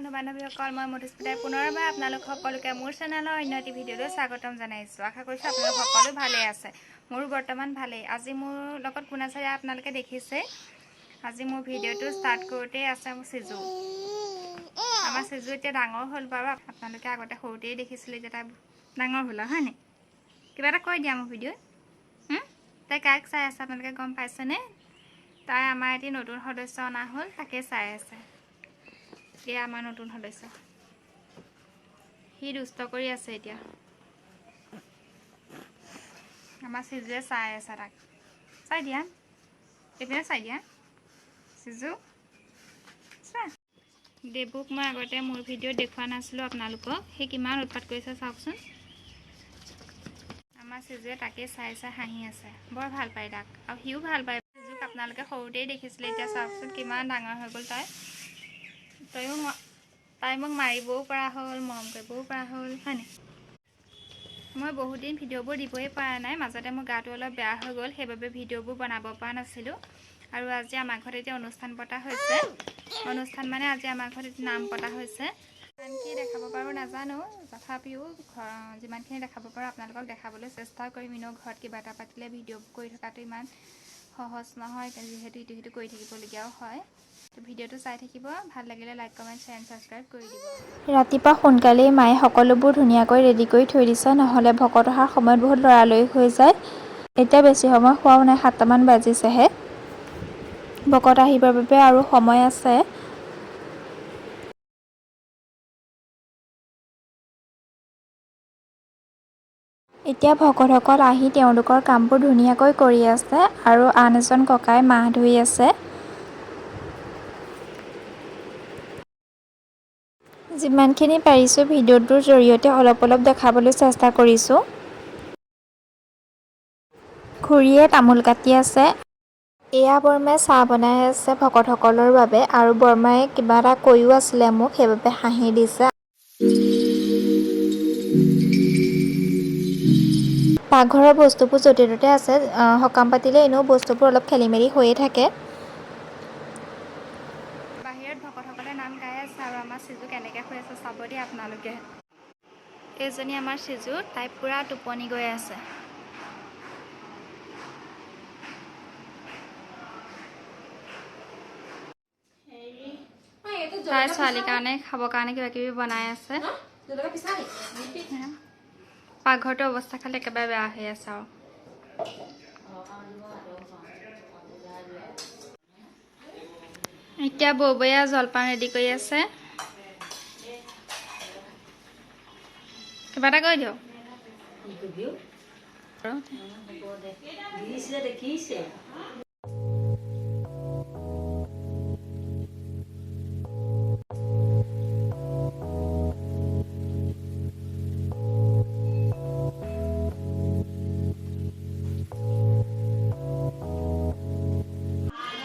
বন্ধু বান্ধৱীসকল, মই মধুস্মিতাই পুনৰবাৰ আপোনালোক সকলোকে মোৰ চেনেলৰ অন্য এটি ভিডিঅ'লৈ স্বাগতম জনাইছোঁ। আশা কৰিছোঁ আপোনালোক সকলো ভালেই আছে। মোৰো বৰ্তমান ভালেই। আজি মোৰ লগত কোন আছে আপোনালোকে দেখিছে। আজি মোৰ ভিডিঅ'টো ষ্টাৰ্ট কৰোঁতেই আছে মোৰ চিজু। আমাৰ চিজু এতিয়া ডাঙৰ হ'ল বাৰু, আপোনালোকে আগতে সৰুতেই দেখিছিলে, এতিয়া তাই ডাঙৰ হ'ল হয়নে? কিবা এটা কৈ দিয়া মোৰ ভিডিঅ'ত। তাই কাক চাই আছে আপোনালোকে গম পাইছেনে? তাই আমাৰ এটি নতুন সদস্য অনা হ'ল, তাকে চাই আছে। এয়া আমাৰ নতুন সদস্য, সি দুষ্ট কৰি আছে এতিয়া। আমাৰ চিজুৱে চাই আছে তাক। চাই দিয়া, এইপিনে চাই দিয়া চিজু। চোৱা, দেবুক মই আগতে মোৰ ভিডিঅ'ত দেখুওৱা নাছিলোঁ আপোনালোকক। সি কিমান উৎপাত কৰিছে চাওকচোন। আমাৰ চিজুৱে তাকে চাই চাই হাঁহি আছে, বৰ ভাল পায় তাক আৰু সিও ভাল পায়। চিজুক আপোনালোকে সৰুতেই দেখিছিলে, এতিয়া চাওকচোন কিমান ডাঙৰ হৈ গ'ল তাই। তয়ো তাই মোক মাৰিবও পৰা হ'ল, মৰম কৰিবও পৰা হ'ল, হয়নে? মই বহুত দিন ভিডিঅ'বোৰ দিবই পৰা নাই, মাজতে মোৰ গাটো অলপ বেয়া হৈ গ'ল, সেইবাবে ভিডিঅ'বোৰ বনাব পৰা নাছিলোঁ। আৰু আজি আমাৰ ঘৰত এতিয়া অনুষ্ঠান পতা হৈছে। অনুষ্ঠান মানে আজি আমাৰ ঘৰত নাম পতা হৈছে। কিমানখিনি দেখাব পাৰোঁ নাজানো, তথাপিও ঘৰ যিমানখিনি দেখাব পাৰোঁ আপোনালোকক দেখাবলৈ চেষ্টা কৰিম। এনেও ঘৰত কিবা এটা পাতিলে ভিডিঅ' কৰি থকাটো ইমান সহজ নহয়, যিহেতু ইটো সিটো কৰি থাকিবলগীয়াও হয়। তো ভিডিঅ'টো চাই থাকিব, ভাল লাগিলে লাইক, কমেণ্ট, শ্বেয়াৰ, ছাবস্ক্ৰাইব কৰি দিব। ৰাতিপুৱা সোনকালেই মায়ে সকলোবোৰ ধুনীয়াকৈ ৰেডি কৰি থৈ দিছে, নহ'লে ভকত অহাৰ সময়ত বহুত লৰালৰি হৈ যায়। এতিয়া বেছি সময় হোৱাও নাই, 7টামান বাজিছেহে। ভকত আহিবৰ বাবে আৰু সময় আছে। এতিয়া ভকতসকল আহি তেওঁলোকৰ কামবোৰ ধুনীয়াকৈ কৰি আছে আৰু আন এজন ককাই মাহ ধুই আছে। যিমানখিনি পাৰিছোঁ ভিডিঅ'টোৰ জৰিয়তে অলপ অলপ দেখাবলৈ চেষ্টা কৰিছোঁ। খুৰীয়ে তামোল কাটি আছে। এয়া বৰমাই চাহ বনাই আছে ভকতসকলৰ বাবে আৰু বৰমাই কিবা এটা কৈও আছিলে মোক, সেইবাবে হাঁহি দিছে। পাকঘৰৰ বস্তুবোৰ য'তে ত'তে আছে। সকাম পাতিলে এনেও বস্তুবোৰ অলপ খেলি মেলি হৈয়ে থাকে। বাহিৰত ভকতসকলে নাম গাই আছে আৰু আমাৰ চিজু কেনেকৈ শুই আছে চাব দেই আপোনালোকে। এইজনী আমাৰ চিজু, তাই পূৰা টোপনি গৈ আছে। তাই ছোৱালীৰ কাৰণে খাবৰ কাৰণে কিবা কিবি বনাই আছে। পাকঘৰটোৰ অৱস্থা খালি একেবাৰে বেয়া হৈ আছে আৰু। এতিয়া বৌবৈয়া জলপান ৰেডি কৰি আছে। কিবা এটা কৈ দিয়ক।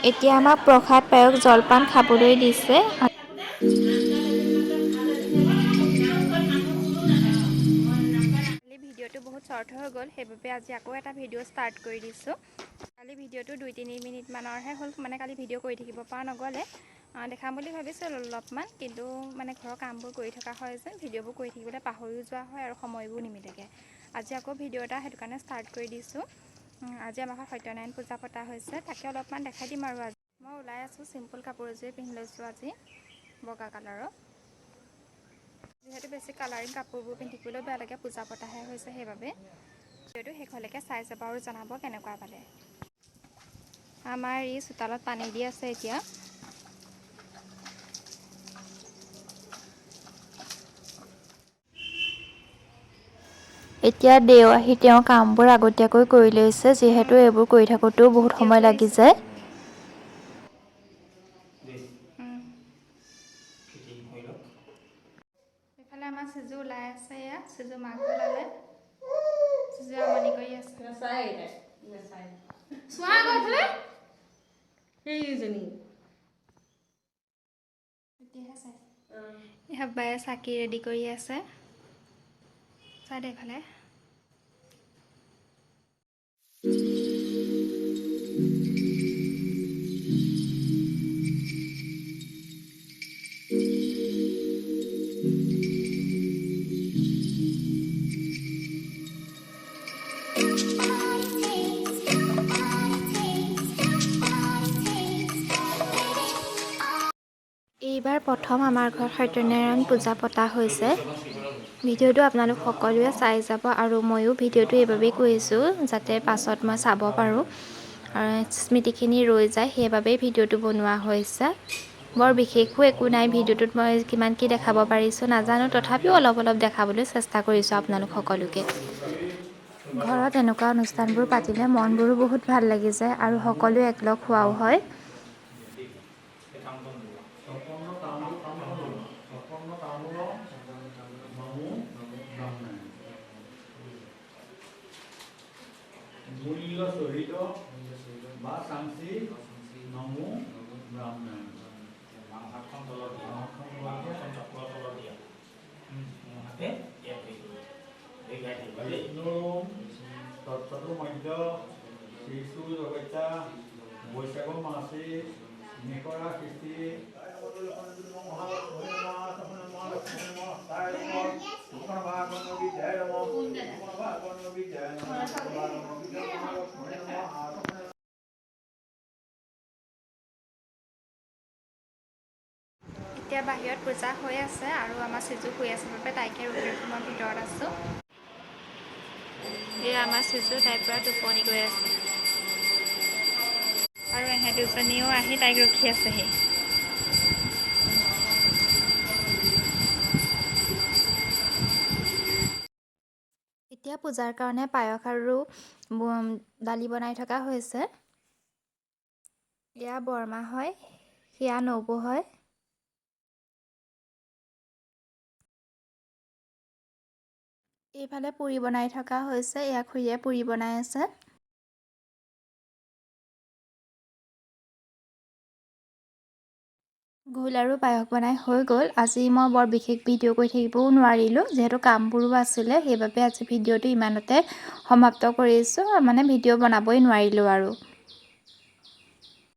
এতিয়া আমাক প্ৰসাদ পায়স জলপান খাবলৈ দিছে। কালি ভিডিঅ'টো বহুত শ্বৰ্ট হৈ গ'ল, সেইবাবে আজি আকৌ এটা ভিডিঅ' ষ্টাৰ্ট কৰি দিছোঁ। কালি ভিডিঅ'টো 2-3 মিনিটমানৰহে হ'ল, মানে কালি ভিডিঅ' কৰি থাকিব পৰা নগ'লে। দেখাম বুলি ভাবিছিলোঁ অলপমান, কিন্তু মানে ঘৰৰ কামবোৰ কৰি থকা হয় যে ভিডিঅ'বোৰ কৰি থাকিবলৈ পাহৰিও যোৱা হয় আৰু সময়বোৰ নিমিলেগৈ। আজি আকৌ ভিডিঅ' এটা সেইটো কাৰণে ষ্টাৰ্ট কৰি দিছোঁ। আজি আমাৰ ঘৰত সত্যনাৰায়ণ পূজা পতা হৈছে, তাকে অলপমান দেখাই দিম আৰু। আজি মই ওলাই আছোঁ, চিম্পুল কাপোৰ এযোৰে পিন্ধি লৈছোঁ আজি, বগা কালাৰৰ। যিহেতু বেছি কালাৰিং কাপোৰবোৰ পিন্ধি থাকিবলৈও বেয়া লাগে, পূজা পতাহে হৈছে, সেইবাবে। ভিডিঅ'টো শেষলৈকে চাই যাব আৰু জনাব কেনেকুৱা পালে। আমাৰ এই চোতালত পানী দি আছে এতিয়া। এতিয়া দেও আহি তেওঁ কামবোৰ আগতীয়াকৈ কৰি লৈছে, যিহেতু এইবোৰ কৰি থাকোঁতেও বহুত সময় লাগি যায়। এইফালে আমাৰ চিজু ওলাই আছে, এয়া চিজু মাকো ওলালে। চিজু আমনি কৰি আছে। চোৱা আকৌ এইফালে। এতিয়াহে চাইছে। এয়া বায়ে চাকি ৰেডি কৰি আছে, চাই দে এইফালে। প্ৰথম আমাৰ ঘৰত সত্যনাৰায়ণ পূজা পতা হৈছে। ভিডিঅ'টো আপোনালোক সকলোৱে চাই যাব আৰু ময়ো ভিডিঅ'টো এইবাবেই কৰিছোঁ যাতে পাছত মই চাব পাৰোঁ আৰু স্মৃতিখিনি ৰৈ যায়, সেইবাবেই ভিডিঅ'টো বনোৱা হৈছে। বৰ বিশেষো একো নাই ভিডিঅ'টোত, মই কিমান কি দেখাব পাৰিছোঁ নাজানো, তথাপিও অলপ অলপ দেখাবলৈ চেষ্টা কৰিছোঁ আপোনালোক সকলোকে। ঘৰত এনেকুৱা অনুষ্ঠানবোৰ পাতিলে মনবোৰো বহুত ভাল লাগি যায় আৰু সকলোৱে একলগ হোৱাও হয়। মূল্য সহিত বা সাংসি নমো ব্ৰাহ্মণ। হাতখন তলত দিয়া, হাতখন তলত দিয়া, হাতে ইয়াত ধৰি গাই থাকিবা দেই। বিষ্ণু তৎসতো মধ্য শিশু জগত্যা বৈশাখ মাসে মেকৰা সৃষ্টি। এতিয়া বাহিৰত পূজা হৈ আছে আৰু আমাৰ চিজু শুই আছে বাবে তাইকে ৰখি ৰখি মই ভিতৰত আছোঁ। এয়া আমাৰ চিজু, তাইৰ পূৰা টোপনি গৈ আছে আৰু এহেঁত দুজনীও আহি তাইক ৰখি আছেহি। এতিয়া পূজাৰ কাৰণে পায়স আৰু দালি বনাই থকা হৈছে। এয়া বৰমা হয়, সেয়া নবৌ হয়। এইফালে পুৰি বনাই থকা হৈছে, এয়া খুৰীয়ে পুৰি বনাই আছে। ঘোল আৰু পায়স বনাই হৈ গ'ল। আজি মই বৰ বিশেষ ভিডিঅ' কৰি থাকিবও নোৱাৰিলোঁ, যিহেতু কামবোৰো আছিলে, সেইবাবে আজি ভিডিঅ'টো ইমানতে সমাপ্ত কৰিছোঁ। মানে ভিডিঅ' বনাবই নোৱাৰিলোঁ আৰু।